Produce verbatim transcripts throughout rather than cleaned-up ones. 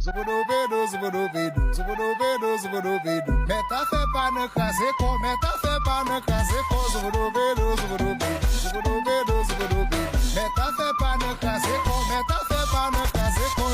Zobodobedo, zobodobedo, zobodobedo, zobodobedo. Mèt afè pa nan kraze kò, mèt afè pa nan kraze kò. Zobodobedo, zobodobedo, zobodobedo, zobodobedo. Mèt afè pa nan kraze kò, mèt afè pa nan kraze kò.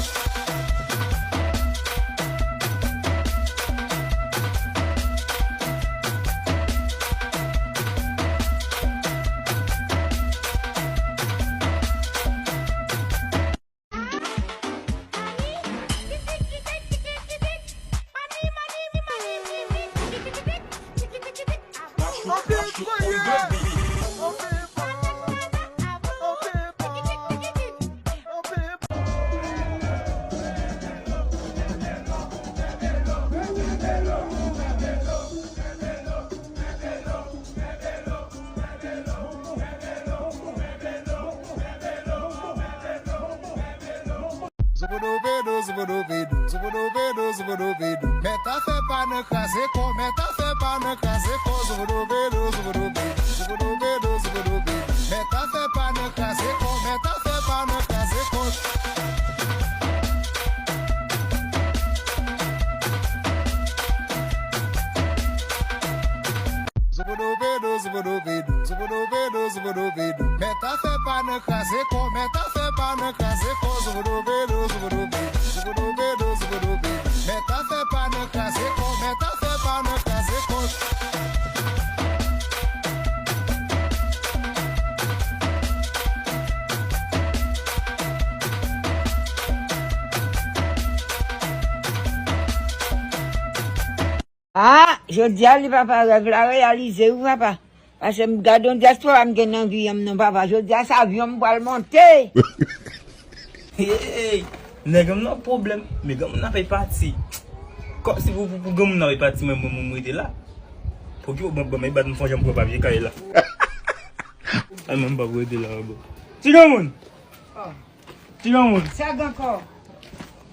Zobodobedo, zobodobedo, zobodobedo, zobodobedo. Mèt afè pa nan kraze kò, mèt afè pa nan kraze kò. Zobodobedo, zobodobedo, zobodobedo, zobodobedo. Mèt afè pa nan kraze kò, mèt afè pa nan kraze kò. Zobodobedo, zobodobedo, zobodobedo, zobodobedo. Mèt afè pa nan kraze kò, mèt afè pa nan kraze kò. Zobodobedo, zobodobedo, zobodobedo, zobodobedo. Mèt afè pa nan kraze kò, mèt afè pa nan kraze kò. Ah, jodi a li papa, rèv la reyalize wi papa. Paske m gade yon dyaspora m gen nan vi an m non papa. Jodi a se avyon m pral monte. Hey, nèg an nan pwoblèm, men granmoun nan pè pati. Kòmsi pou, pou, pou granmoun nan pè pati, mwen, mwen, mwen rete la. Pou ki, bon, bon, men bat m fon jan m pran papye kay la. Ay, mwen, m pa pou rete la, bon. Ti granmoun! Ti granmoun. Sa gen ankò?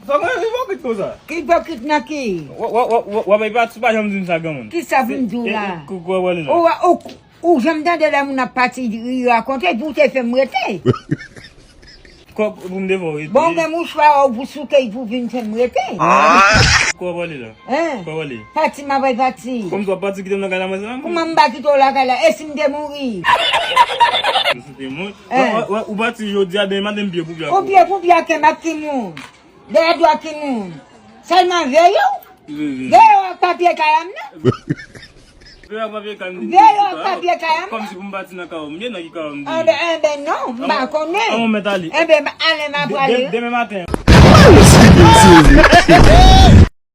Sa gen ipokrit konsa? Ki ipokrit nan ki? W, w, w, w, w ap pati, pa janm di m sa granmoun. Ki sa pou m di w la? Kou, kou, wale la. Ou, ou, ou janm tande lè moun ap pati, li rakonte, pou te fè m rete. Kò, pou m te fè w rete. Bon, gen mouchwa ou pou souke, pou vin fè m rete. Kou, wale la. Hein? Kòman li? Pati m ap pati. Kòmsi w ap pati kite m nan kay la mwen sèlman? Kouman m pa kite w lakay la? E si m te mouri? Si w te mouri? Eh. Ou, ou, ou pati jodi a, demen maten m pye pou pye ak ou. Ou pye pou pye ak m ak ki moun? Dèyè dwa ki moun? Sèlman veye w? Veye. Veye w ak papye kay la m nan? Veye w ak papye kay m. Veye w ak papye kay la m nan? Kòmsi pou m pati nan kay ou m ye, nan ki kay ou m te ye? Enben, enben non, m pa konnen. An, an, mèt ale. Enben, ale m ap prale. De, de, demen maten.